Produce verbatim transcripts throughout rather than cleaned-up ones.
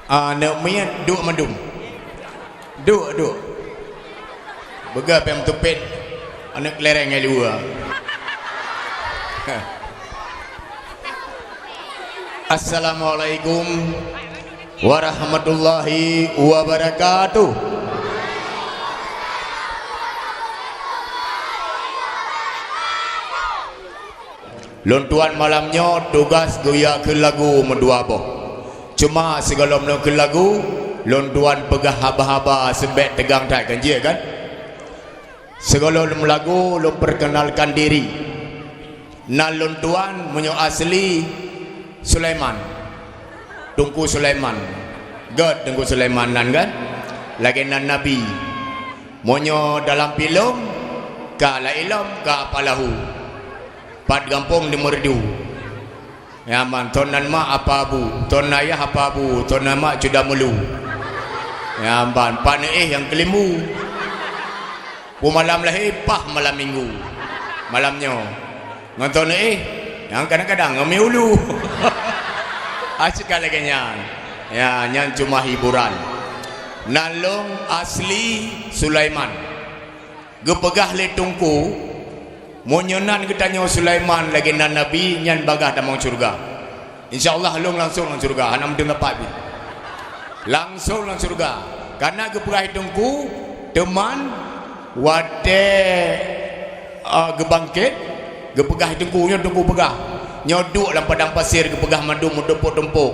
Aneuk miet duek mandum. Duek, duek. Beugah pih meutupet aneuk kelereng nyang luwa. Assalamualaikum warahmatullahi wabarakatuh. Lôn tuan malam nyoe tugaih geuyak kheun lagu meudua boh. Cuma sigohlom lôn kheun lagu, lôn tuan peugah haba-haba seubek teugang that kan jih kan? Sigohlom lôn meulagu, lôn perkenalkan diri. Nan lôn tuan meunyoe asli Sulaiman. Teungku Sulaiman. Gét Teungku Sulaiman nan kan? Lagée nan Nabi. Meunyoe dalam filem, ka la ilom, ka apa lahu. Pat gampông di Meureudu. Nyan ban, thon nan mak apa bu, thon nan ayah apa bu, thon nan mak cuda meulu. Nyan ban, pat neuéh nyang keulimbu. Peue malam lahé, paih malam minggu. Malam nyoe. Ngon thon neuéh, nyang kadang-kadang ngon mi ulu. Asyik lagée nyan. Ya, nyan cuma hiburan. Nan lôn asli Sulaiman. Geupeugah lé Teungku, meunyoe nan geutanyoe Sulaiman lagée nan Nabi, nyan bagaih tamong syeuruga. Insya Allah lôn langsong lam syeuruga, hana meuteumé pat pih. Langsong lam syeuruga. Kareuna geupeugah lé Teungku, teuma watée, eh, geubangket, geupeugah lé Teungku, nyoe Teungku peugah. Nyoe duek lam padang pasir geupeugah mandum meutumpôk-tumpôk.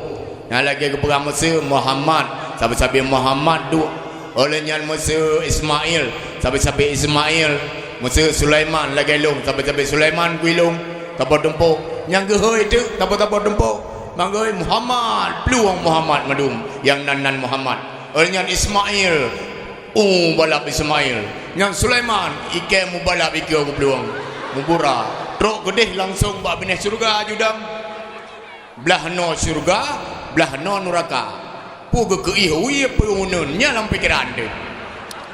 Nyang lagée geupeugah Meusé Muhammad, sabe-sabe Muhammad duek. Óh lheueh nyan Meusé Ismail, sabe-sabe Ismail. Meusé Sulaiman lagée lôn, sabe-sabe Sulaiman kui lôn, saboh tumpôk. Nyang geuhôi teuk, saboh-saboh tumpôk. Nyang geuhôi Muhammad, plueng Muhammad mandum, nyang nan-nan Muhammad. Óh lheueh nyan Ismail, u balap Ismail. Nyan Sulaiman, ikée mubalap ikée geuplueng, mubura. Trok keudeh langsong bak binéh syeuruga aju dam. Blaih noe syeuruga, blaih noe nuraka. Peue geukeuih wie peue uneun, nyan lam pikeran teuh.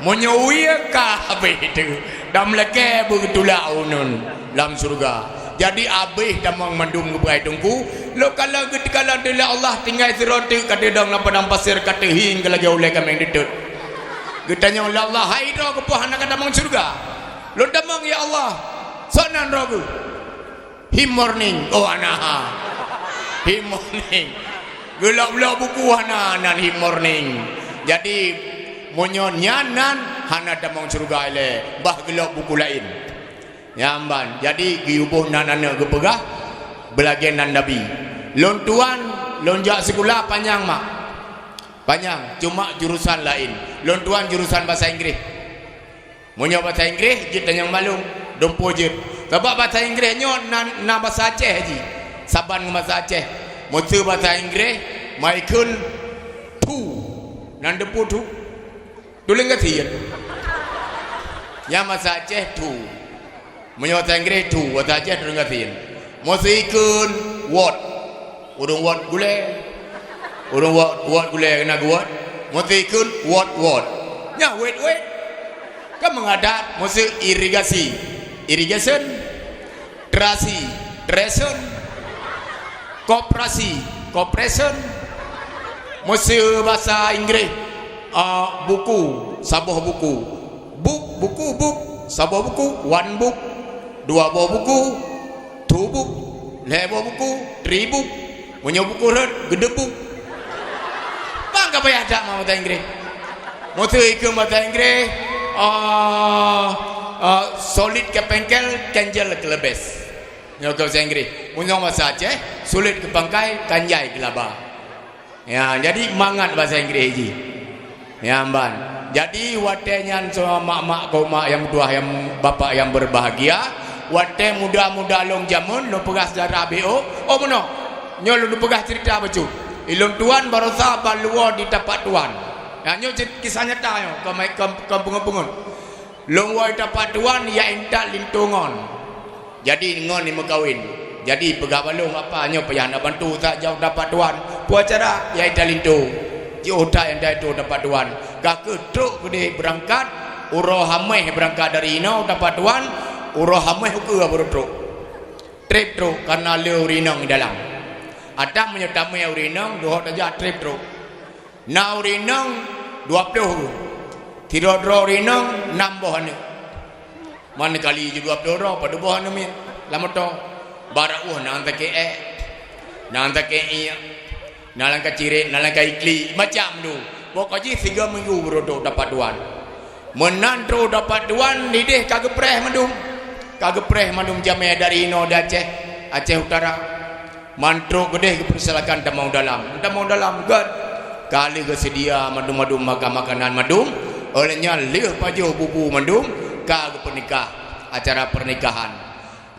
Meunyoe wie ka habéh teuh, dan meulakée beugeutulak uneun lam syeuruga. Jadi habéh tamong mandum geupeugah lé Teungku, lôn kalon geuteukala lé Allah tinggai sidroe teuk ka teudong lam padang pasir ka teuhieng ka lagée ulée kaméng teutot. Geutanyong lé Allah, "Hai droe geupeue hana ka tamong syeuruga?" "Lôn tamong ya Allah." "Soe nan droe geuh?" "Him Morning." "Oh, hana." "Him Morning." Geulok-lok buku hana nan Him Morning. Jadi, meunyoe nyan nan hana tamong syeuruga ilée, bah geulok buku laén. Nyan ban. Jadi, geuyue boh nan aneuk geupeugah, beulagée nan Nabi. Lôn tuan, lôn jak sikula panyang mak. Panyang, cuma jurusan laén. Lôn tuan jurusan basa Inggréh. Meunyoe basa Inggréh, jeuet tanyong malum, dumpeue jeuet. Sabab basa Inggréh nyoe na, na basa Aceh jih. Saban ngon basa Aceh. Meuseu basa Inggréh, mai kheun two. Nan dumpeue two. Tuleueng gasien. Nyang basa Aceh two. Meunyoe basa Inggréh two, basa Aceh tuleueng gasien. Meuseu ikheun what. Ureuëng wat gulée. Ureuëng wat, wat gulée keunan geuwat. Meuseu ikheun wat, wat. Nyan wet, wet. Kan meungadat meuseu irigasi. Irrigation. Terasi. Treson. Koperasi. Kopreson. Meuseu basa Inggréh, a, buku, saboh buku. Book, buku, book. Saboh buku, one book. Dua boh buku, two book. Lhée boh buku, three book. Meunyoe buku rhot, geudeuh book. Bang ka payah that mak basa Inggréh. Meuseu ikheun basa Inggréh, ah, ah, solid ke pengkel, kenjel ke lebes. Nyoe keu basa Inggréh. Meunyoe basa Aceh, sulet keu pangkai, kanjai keu laba. Ya, jadi mangat basa Inggréh jih. Nyan ban. Jadi, watée nyan soe mak-mak keu mak nyang meutuah, nyang bapak nyang berbahagia, watée muda-muda lôn jameun, lôn peugah seujarah B O, oh, meunoe. Nyoe lôn peugah ceurita bacut. Ilôn tuan barosa ban luwoe di tapak tuan. Nyan nyoe cit-, kisah nyata nyoe, kon mai-, kon, kon peungon-peungon. Lôn woe tapak tuan, ya intat linto ngon. Jadi ngon imeukawen. Jadi peugah bak lôn, "Apa nyoe payah na bantu that jauh tapak tuan? Peue cara?" "Ya intat linto." Jiôh that nyang talinto tapak tuan. Ka keuh trok keudeh beurangkat, uroe Haméh beurangkat dari inoe tapak tuan, uroe Haméh ukeue baru trok. Treb trok, kareuna le ureuëng inong di dalam. Adak meunyoe tamé ureuëng inong, duhok tajak treb trok. Na ureueng inong dua ploh ureueng. Sidroe-droe ureueng inong nam boh aneuk. Man kali jih dua ploh droe, padub boh aneuk miet lam moto. Barôh na sakét ék, na sakét iek, na lam ka cirét, na lam ka iklik, macam tu. Pokok jih sigoe minggu baru trok dapat tuan. Meunan trok dapat tuan, idéh ka geupreh mandum. Ka geupreh mandum jamé dari inoe di Aceh, Aceh Utara. Man trok keudéh geupeursilakan tamong dalam. Tamong dalam, göt. Ka lheueh geuseudia mandum-mandum maka-, makanan mandum. Óh lheueh nyan lheueh pajoh bubu mandum, ka geupeunikah, acara pernikahan.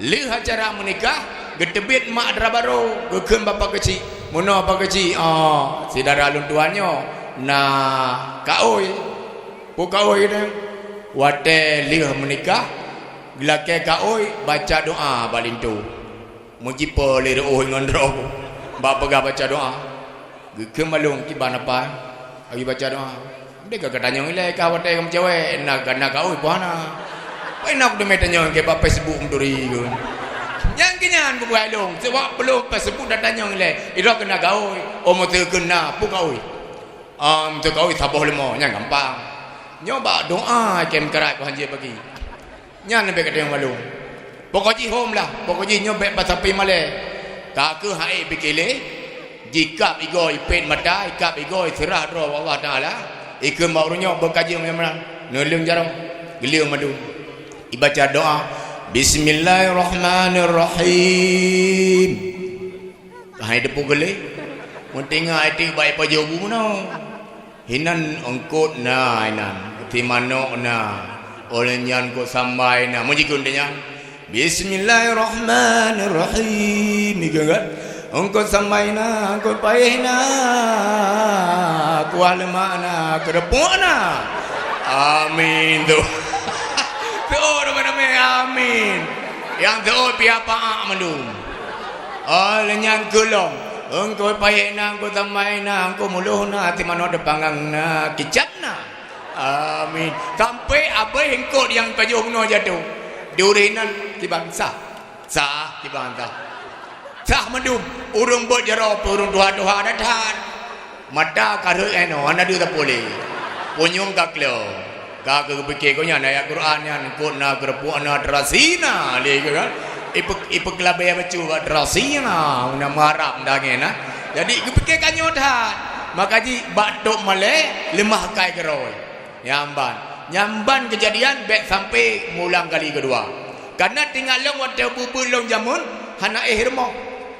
Lheueh acara meunikah, geuteubiet mak dara barô, geukheun bak Pak Keuchik. Meunoe Pak Keuchik, oh, syedara lôn tuan nyoe na kaôi. Peue kaôi geutanyoe? Watée lheueh meunikah, geulakée kaôi baca doa bak linto. Meujipo lé reuôh ngon droe bak peugah baca doa. Geukheun bak lôn, "Kiban apai?" Ayu baca doa. Deh ka geutanyong ilée ka watée ka meucewek, na, na kaôi peue hana. Pai na kuteumé tanyong keu bak Facebook meuturi keu. Nyang keu nyan kubukai lôn, sabab peulom Facebook tatanyong ilée, idroe keu na kaôi, oh meuteu keu na, peue kaôi? Am, teukaôi saboh leumo, nyan gampang. Nyoe bak doa kém karat keu hanjeuet bagi. Nyan leubeh gata nyang malu. Pokok jih hom lah, pokok jih nyoe bék basapi malée. Ka keuh hai bikile, jikab igoe ipét mata, ikab igoe iseurah droe bak Allah Taala. Ikheun bak ureueng nyoe beukaji nyang meunan, neuleueng jaroe, geuleueng madu. Ibaca doa, "Bismillahirrahmanirrahim." Hai teupeu geulé. Meutinggai teuk bak ipajoh bu meunoe. Hinan eungkot na, hinan. Timanok na. Óh lheueh nyan eungkot sambai na. Meujikheun teuh nyan. Bismillahirrahmanirrahim. Ikheun kan? Eungkot sambai na, eungkot payéh na. Kuah leumak na, keureupok na. Amin tu. Teuôt ramé-ramé, amin. Nyang teuôt pih apa mandum. Oh, lé nyan keu lom. Eungkot payéh na, eungkot sambai na, eungkot muloh na, timanok deupanggang na, kicap na. Amin. Sampai abéh eungkot nyang pajoh bunoe jatoh. Di ureueng inan kiban sah. Sah kiban sah. Sah mandum. Ureueng beuet jaroe pih ureueng tuha-tuha that-that. Mata ka rhot inoe, hana deuh sapeue lé. Punyueng ka kleu. Ka geupike gobnyan ayat Quran nyan, eungkot na, keureupok na, teurasi na, lé geuh kan. Ipe-, ipeukeulabée bacut bak teurasi na, na meuharab dangé na. Jadi geupike ka nyoe that. Maka jih bak top malée leumah kai keurôi. Nyan ban. Nyan ban keujadian bék sampai meuulang kali keudua. Kareuna tingat lôn watée beuet-beuet lôn jameun hana éh rumoh.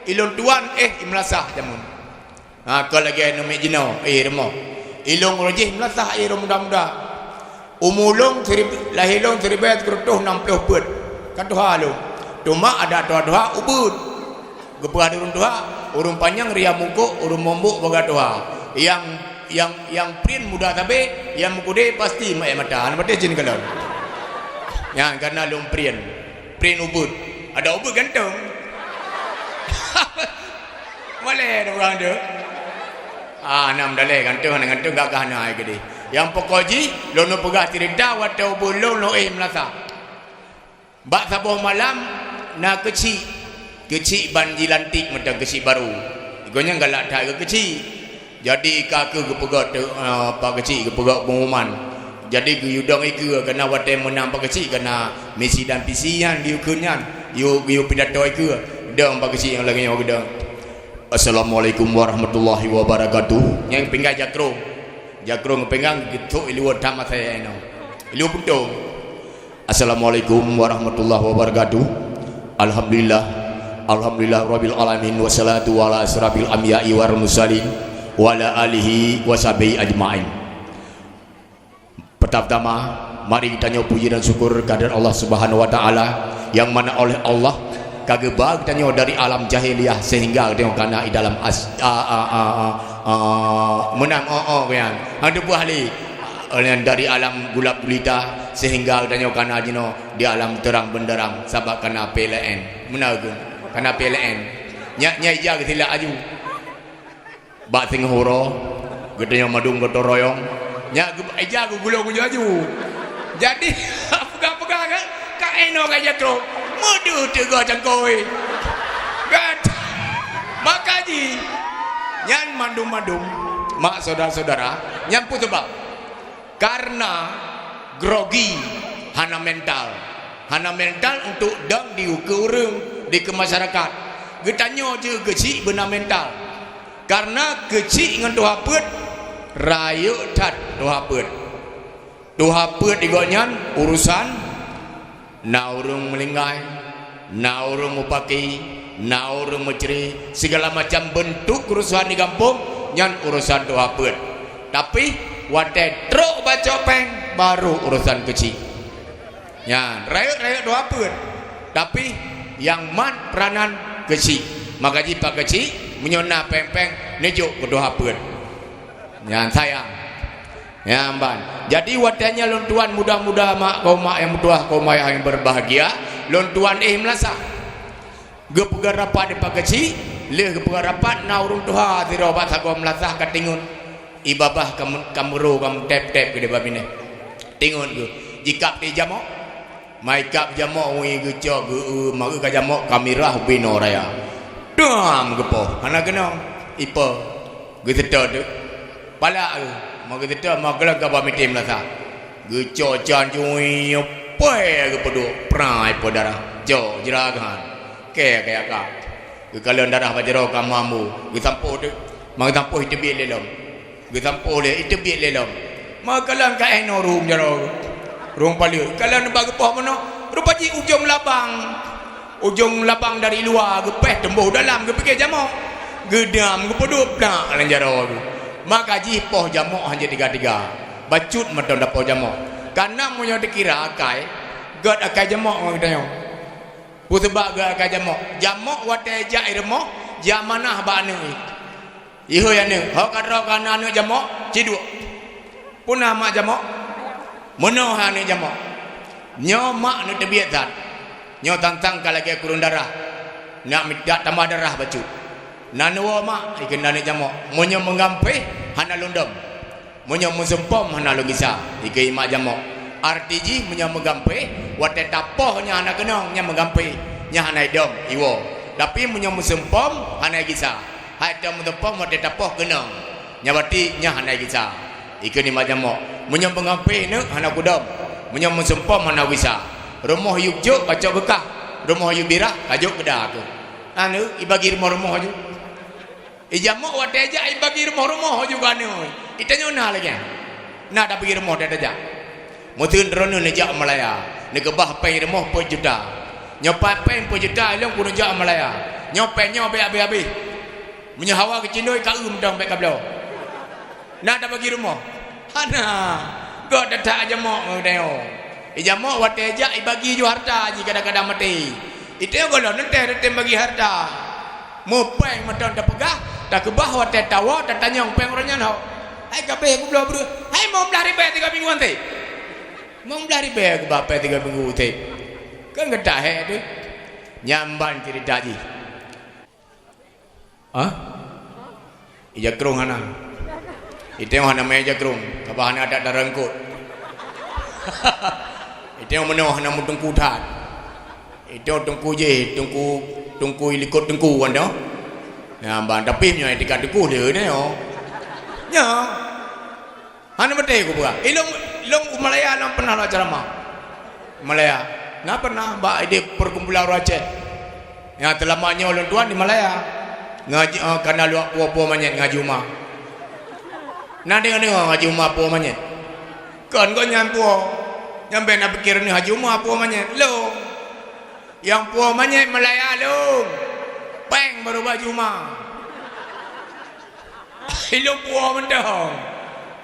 Ilôn tuan éh i meulasah jameun. Ha, kon lagée aneuk miet jinoe, éh rumoh. Ilôn uroe jih meulasah éh ureueng muda-muda. Umu lôn sirib-, lahé lôn siribée sikureueng reutôh nam ploh peuet. Ka tuha lôn. Teuma adak tuha-tuha ubeuet. Geupeugah di ureueng tuha, ureueng panyang riah mungkok, ureueng mumbok bagoe tuha. Nyang, nyang, nyang prien muda sabe, nyang meukeudeh pasti meuék mata. Hana patéh jih kalon. Nyan kareuna lôn prien. Prien ubeuet. Adak ubeuet ganteng. Malée dah ureueng tu. Ah, na meudalée ganteng, hana ganteng gagah na ai keudeh. Nyang pokok jih, lôn peugah ceurita watée ubeuet lôn, lôn éh meulasah. Bak saboh malam na keuchik. Keuchik ban jilantik mantong keuchik barô. Gobnyan galak that keu keuchik. Jadi ka keuh geupeugét teu-, eh, Pak Keuchik geupeugét peungumuman. Jadi geuyue dong ikeue, keunan watée meunang Pak Keuchik, keunan misi dan visi nyan geuyue kheun nyan. Yue, geuyue pidato ikeue. Dong Pak Keuchik nyang lagée nyoe geudong. "Assalamualaikum warahmatullahi wabarakatuh." Nyang pinggai jakrong. Jakrong pinggang geutok iluwa tamat saya inoe. Iluwa puntông. "Assalamualaikum warahmatullahi wabarakatuh. Alhamdulillah. Alhamdulillah rabbil alamin, wassalatu ala asyrafil anbiya'i wal mursalin, wa ala alihi wa sahbihi ajmain." Pertama-tama, mari geutanyoe puji dan syukur kehadirat Allah Subhanahu wa Taala, nyang mana oleh Allah ka geuba geutanyoe dari alam jahiliyah sehingga geutanyoe kana i dalam as-, a, a, a, a, a, meunang, o, o, nyan. Hana teupeue ahli. Oleh nyan dari alam gulap gulita sehingga geutanyoe kana jinoe di alam terang benderang sabab kana P L N. Meunan keuh, kana P L N. Nyak, nyak ija geusilak aju. Bak singoh uroe, geutanyoe mandum gotong royong. Nyak geu-, ija geugulong aju-aju. Jadi, peugah-peugah kan, ka inoe ka jatuh. Meudeuh teuga cangkôi. Kan? Maka jih, nyan mandum-mandum. Mak, syedara-syedara, nyan peue sabab? Karena grogi, hana mental. Hana mental untuk dong di keu ureuëng, di keu masyarakat. Geutanyoe jeuet keuchik beuna mental. Karena keuchik ngon tuha peuet, rayeuk that tuha peuet. Tuha peuet di gobnyan urusan, na ureuëng meulinggai, na ureuëng mupaki, na ureuëng meucre, sigala macam beuntuk keurusahan di gampông, nyan urusan tuha peuet. Tapi, watée trok bak cok péng, baru urusan keuchik. Nyan, rayeuk-rayeuk tuha peuet. Tapi, nyang mat peranan keuchik. Maka jih pak keuchik, meunyoe na péng-péng, neujok keu tuha peuet. Nyan sayang. Nyan ban. Jadi, watée nyan lôn tuan muda-muda, mak, kaum mak nyang meutuah, kaum ayah nyang berbahagia, lôn tuan éh meulasah. Geupeugah rapat di pak keuchik, lheueh geupeugah rapat na ureuëng tuha sidroe bak sagoe meulasah ka tingon. Ié babah ka meu-, ka meuro ka meutép-tép keudeh bak binéh. Tingon geuh, jikab di jamok. Mai kab jamok, ui geucok, geu-, eu, maka ka jamok ka mirah binoe raya. Dam geupoh, hana keunong. Ipe? Geuseutôt teuk. Palak geuh, ma geuseutôt, ma geulang ka bak mitem lasa. Geucok can jui, poi geupeuduek, prai ipe darah. Cok, jra geuhan. Kée kaya ka. Geukalon darah bak jaroe ka mambu. Geusampôh teuk. Ma geusampôh iteubiet lé lom. Geusampôh lé, iteubiet lé lom. Meukalon ka éh noe rhueng jaroe. Rhueng paleue. Kalon bak geupoh meunoe, rupa jih ujong labang. Ujong labang dari luwa geupéh teumbôh dalam, geupike jamok. Geudam, geupeuduek plak lam jaroe. Maka jih poh jamok hana tiga-tiga. Bacut mantong tapoh jamok. Kana meunyoe dikira akai, gét akai jamok ngon geutanyoe. Peue sabab gét akai jamok? Jamok watée jak i rumoh, jiamanah bak aneuk. Ihôi aneuk, ho ka droe ka na aneuk jamok, ciduek. Peue na mak jamok? Meunoe aneuk jamok. Nyoe mak neuteubiet that. Nyoe tantang ka lagée kureueng darah. Nak mita tamah darah bacut. Na neuwoe mak, ikheun aneuk jamok. Meunyoe meugampéh, hana lôn dom. Meunyoe meusumpom, hana lôn gisa. Ikheun mak jamok. Arti jih, meunyoe meugampéh, watée tapoh nyan hana keunong, nyan meugampéh. Nyan hana idom, iwoe. Tapi meunyoe meusumpom, hana igisa. Hai tom meuteupom watée tapoh keunong. Nyan berarti nyan hana gisa. Ikheun mak jamok, meunyoe meugampéh neuk hana kudom, meunyoe meusumpom hana gisa. Rumoh yue jok kacok beukah, rumoh yue birah kajok keuda keuh. Aneuk ibagi rumoh-rumoh aju. Ijamok watée jak ibagi rumoh-rumoh aju keu aneuk. Itanyoe na lagée. Na tabagi rumoh dak tajak. Meuteun droeneuh neujak Malaya, neukeubah péng rumoh peuet juta. Nyoe pat péng peuet juta ilong keuneuk jak Malaya. Nyoe péng nyoe bék habéh-habéh. Meunyoe hawa geucindoi ka eu mantong bék kabloe. Na tabagi rumoh? Hana. Gét that jamok ngon geutanyoe. Ijamok watée jak ibagi ju harta jih kadang-kadang maté. Itanyoe gohlom neuteh teutem bagi harta. Meupéng mantong tapeugah, takeubah watée tawoe tatanyong péng uroe nyan ho. Hai kabéh kubloe breueh. Hai limong blaih ribée tiga minggu anté. Limong blaih ribée keubah péng tiga minggu anté. Kan geutak hék teuh. Nyan ban ceurita jih. Hah? Ija krong hana. Itanyoe hana mé ija krong, sabab hana adat dara eungkôt. Itanyoe meunoe hana meuteungku that. Itanyoe teungku jih, teungku, teungku ilikot teungku kan tu. Nyan ban, tapi meunyoe tingkat teungku dia ni, oh. Nya. Hana beutôi kupeugah. Ilong, ilong u Malaya lôn pernah lôn ceramah. Malaya. Na pernah bak di perkumpulan ureuëng Aceh. Nyang teulama nyoe lôn tuan di Malaya. Ngaji, eh, kana luwak puwoe-puwoe manyét ngaji uma. Na deungoe-deungoe ngaji uma puwoe manyét. Kon gobnyan puwoe. Nyang bék na pikir ni haji uma puwoe manyét. Lôn. Nyang puwoe manyét Malaya lôn. Péng barô bak juma. Ilôn puwoe mantong.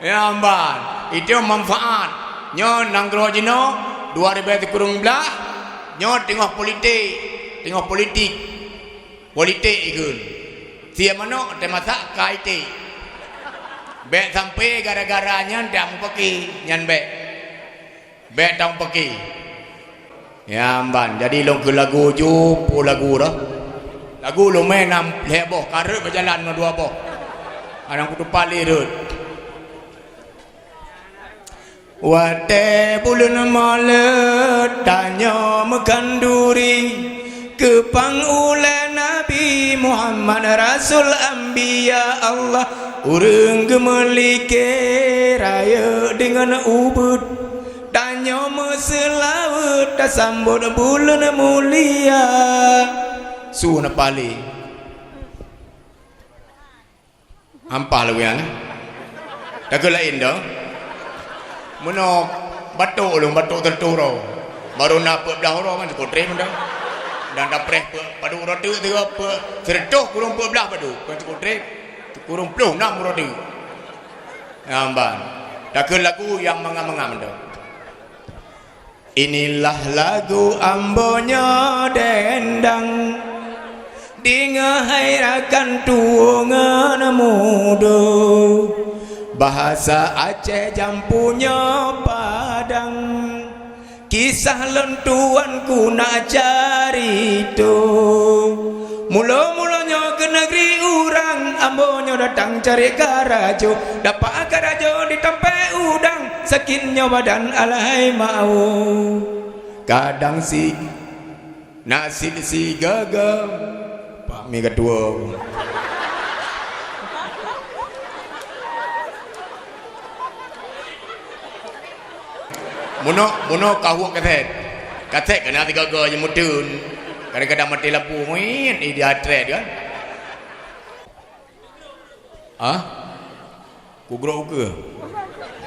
Ya, mban. Itu manfaat. Nyoe nanggroe jinoe, dua ribèe sikureueng blaih, nyoe teungoh politik. Teungoh politik. Politik ikheun. Sie manok teumasak ka iték. Bék sampoe gara-gara nyan tamupaki, nyan bék. Bék tamupaki. Ya, mban. Jadi lôn keu lagu ju, peue lagu dah. Lagu lôn mé nam lhèe boh, ka rhot beujalan ngon dua boh. Kadang kutupat lé rhot. Watèe buleuen Maulud tanyoe meukhanduri, geupang ulèe Nabi Muhammad Rasul Anbiya Allah. Ureuëng geumeulike rayeuk deungon ubit, tanyoe meuseulaweuet tasambot buleuen mulia. Su na paléng. Ampah lagée nyan. Takeu laén dah. Meunoe batok ulôn, batok sireutoh uroe. Barô na peuet blaih uroe kan cukup treb dah. Dan dapreh peuet padub uroe teuk tiga peuet sireutoh kureueng peuet blaih padub kan cukup treb. Kureueng ploh nam uroe teuk. Nyan ban. Takeu lagu nyang mangat-mangat dah. Inilah lagu ambo nyoe dendang, deungoe hai rakan tuwo ngon mudo. Bahasa Aceh jampu nyoe padang, kisah lôn tuanku na carito. Mulo-mulo nyoe keu neugri urang, ambo nyoe datang cari karajo. Dapat karajo di tampée udang, sakét nyoe badan alahai mawo. Kadang si nasib sigaga, Pak Mi Ketua. Munoe, munoe ka huok kaset. Kaset keunan sigaga je meuteun. Kadang-kadang maté lampu, wit, di atrét kan. Hah? Kugrok ukeue.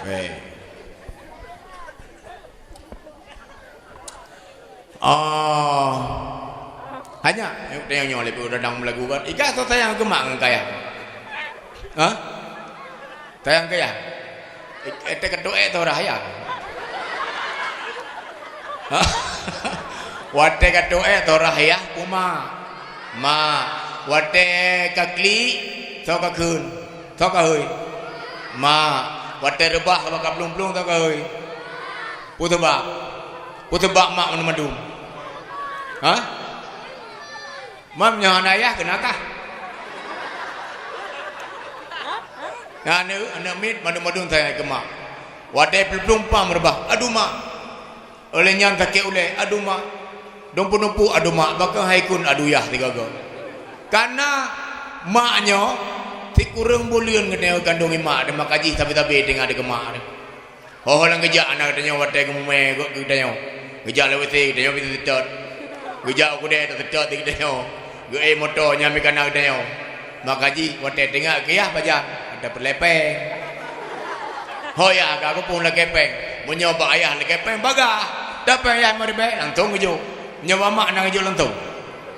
Hei. Ah. Hanya, tanyong nyoe leubeh udah dang meulagu kan. Iga atau tayang gemak ngon kaya? Hah? Tayang kaya? Eh, eh, teukeudok eh, tau raya. Watée ka tuek, eh, tau raya, peue mak? Mak. Watée ka klik, tau ka kheun? Tau ka hôi? Mak. Watée reubah bak ka plueng-plueng, tau ka hôi? Peue teubak? Peue teubak mak mandum-mandum? Hah? Mam nyoe hana ayah keunakan. Nah, aneuk, aneuk miet mandum-mandum sayang keu mak. Watée plueng-plueng pam reubah, "Aduh mak." Óh lheueh nyan sakét ulée, "Aduh mak." Dumpeue-dumpeue, "Aduh mak." Bahkan hai kheun, "Aduh yah," sigoe-goe. Kareuna mak nyoe sikureueng buleuen geutanyoe kandong ié mak, dan maka jih sabe-sabe teungoh deukeue mak. Ho-ho lam geujak aneuk geutanyoe watée geumumé geutanyoe. Geujak lam WC geutanyoe pih teuseutôt. Geujak u keudè teuseutôt di geutanyoe. Geuék moto nyang meukanan geutanyoe. Maka jih watée teungoh keu yah pajan, watée peureulée péng. Ho yah ka geupông lakée péng. Meunyoe bak ayah lakée péng bagah, tapi ayah meuribée langsông geujok. Meunyoe bak mak na geujok langsông.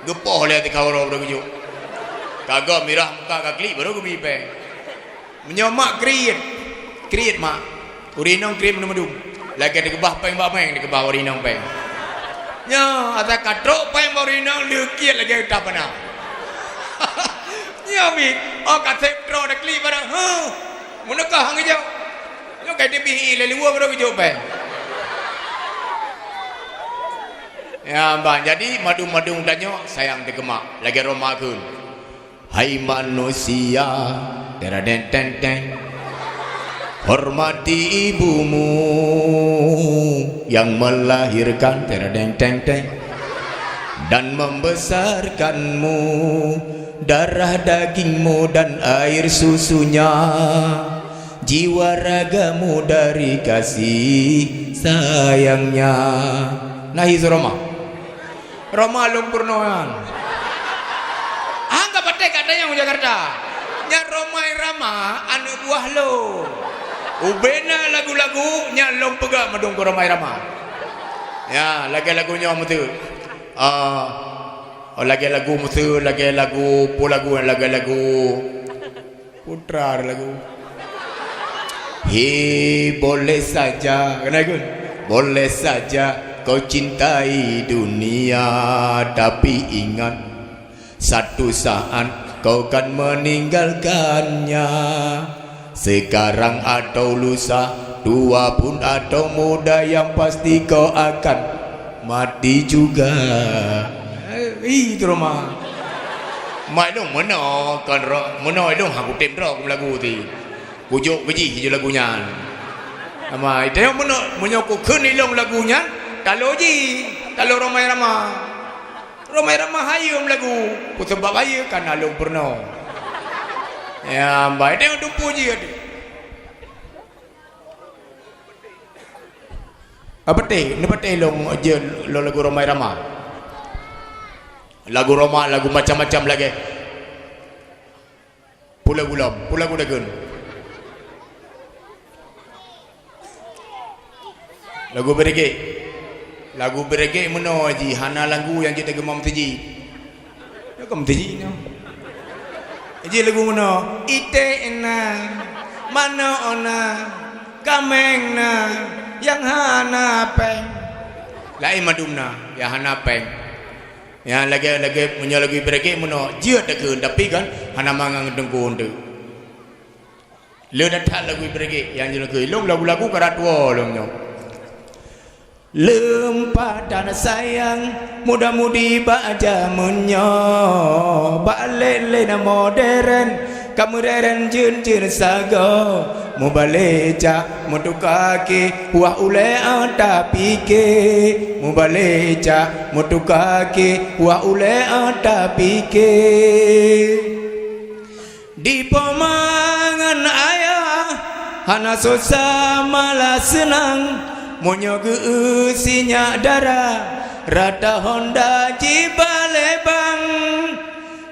Geupoh lé tika uroe baru geujok. Ka gob mirah muka ka klik baru geubi péng. Meunyoe mak kriet, kriet mak. Ureueng inong kriet mandum-mandum. Lagée dikeubah péng bak bank, dikeubah ureueng inong péng. Nyoe, asai ka trok péng bak ureueng inong, leukiet lagée utak pana. Nyoe mi, oh ka sép trok dah klik barang. Huh. Meuneuka hang geujok. Nyoe ka dibih lé luwa baru geujok péng. Ya, bang. Jadi, mandum-mandum tanyoe sayang dikeue mak. Lagée Roma kheun. Hai manusia, tera deng teng teng. Hormati ibumu yang melahirkan, tera deng teng teng, dan membesarkanmu, darah dagingmu dan air susunya, jiwa ragamu dari kasih sayangnya. Nah, itu Roma. Roma lôn peurunoe nyan. Hang ka patéh ka tanyong u Jakarta. Nyan Rhoma Irama aneuk buah lôn. Ubena lagu-lagu nyan lôn peugah meudong keu Rhoma Irama. Ya, lagée lagu nyoe meuteuk. Ah, oh, lagée lagu meuteuk, lagée lagu, peue lagu, lagée lagu Putra ada lagu. Hei, boleh saja, kena ikut. Boleh saja kau cintai dunia, tapi ingat, satu saat kau kan meninggalkannya. Sekarang atau lusa, tua pun atau muda, yang pasti kau akan mati juga. Eh, ih, itu Rhoma. Mak ilong meunoe kon ro-, meunoe ilong hana kutem droe ku meulagu ti. Kujok keujih ju lagu nyan. Ama, itayong meunoe, meunyoe kukheun ilong lagu nyan, talo jih, talo Rhoma Irama. Rhoma Irama hayeu meulagu, peue sabab hayeu, kana lôn peurunoe. Ya, baik tengok tumpu jih. Apa teh? Ni pateh long je lo lagu Rhoma Irama. Lagu Rhoma, lagu macam-macam lagèe. Pula gulom, pula gudakun. Lagu beureuguek. Lagu beureuguek meunoe jih, hana lagu nyang jeuet teugeumo meuseujid. Nyoe kon meuseujid nyoe. Jih lagu meunoe, iték na, manok na, kaméng na, nyang hana péng. Laén mandum na, nyang hana péng. Nyang lagèe-lagèe meunyoe lagu beureuguek meunoe, jeuet takheun, tapi kan hana mangat teungku teuk. Le that lagu beureuguek nyang jeuet keu ilong lagu-lagu ka tuwo lom nyoe. Leumpah dan sayang, muda-mudi bak jameun nyoe, bak lé-lé na modern, ka meureren jeuen-jeuen sagoe. Mubalek cak meutuka ké, wah ulée ata pike. Mubalek cak meutuka ké, wah ulée ata pike. Di poma ngon ayah hana susah malah seunang, meunyoe geu-eu sinyak dara, rata honda jibalek bang.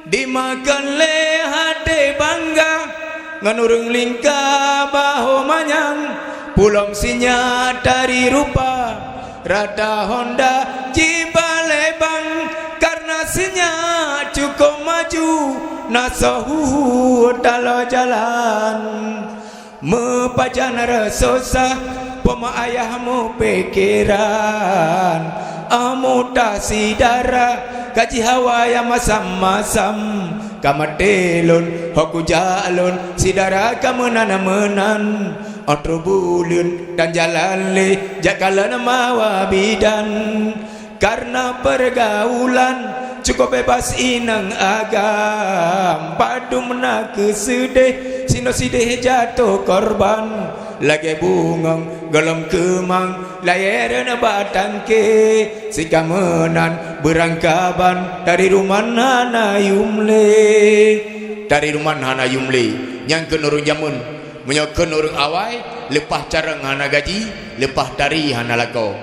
Dimakheun lé até bangga ngon ureuëng lingka bahô manyang, pulom sinyak tari rupa. Rata honda jibalek bang, kareuna sinyak cukôp maju, na soe huhu taloe jalan. Meupajan reusoh sah, poma ayah meupikéran, amuta sidara, ka jihawa nyang masam-masam. Ka maté lôn, ho kujak lôn, sidara ka meunan-meunan. Óh troh buleuen dan jalan lé, jak kalon mawa bidan. Kareuna peurgaulan cukôp beubaih inong agam, padum na keuseudeh, sinoe sideh jatoh korban. Lagée bungong gohlom keumang, layée reuneuk bak tangke, sikameunan beurangkaban, tari ruman hana yum lé. Tari ruman hana yum lé, nyan kheun ureuëng jameun. Meunyoe kheun ureuëng awai, leupah carông hana gaji, leupah tari hana lakoe.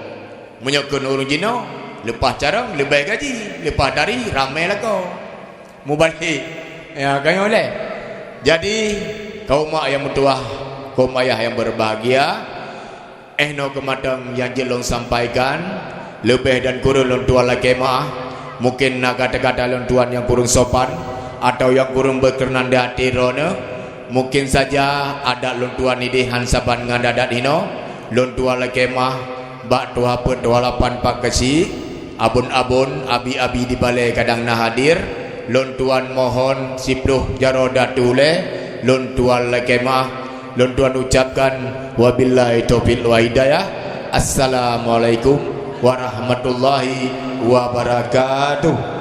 Meunyoe kheun ureuëng jinoe, leupah carông leubeh gaji, leupah tari ramé lakoe. Mubalek, ya, ka nyoe lé. Jadi, kaum mak nyang meutuwah, kaum ayah nyang beubahgia, eh, nyoe keumatang nyang jeuet lôn sampaikan, leubeh dan kureueng lôn tuan lakée meu'ah. Mungken na kata-kata lôn tuan nyang kureueng sopan, atawa nyang kureueng beukeunan di até droeneuh. Mungken saja adat lôn tuan ideh han saban ngon adat inoe. Lôn tuan lakée meu'ah bak tuha peuet tuha lapan pak keuchik, abon-abon, abi-abi di balée kadang na hadir. Lôn tuan mohon siploh jaroe datu lé, lôn tuan lakée meu'ah. Lôn tuan ucapkan, wabillahi taufiq wal hidayah. Assalamualaikum warahmatullahi wabarakatuh.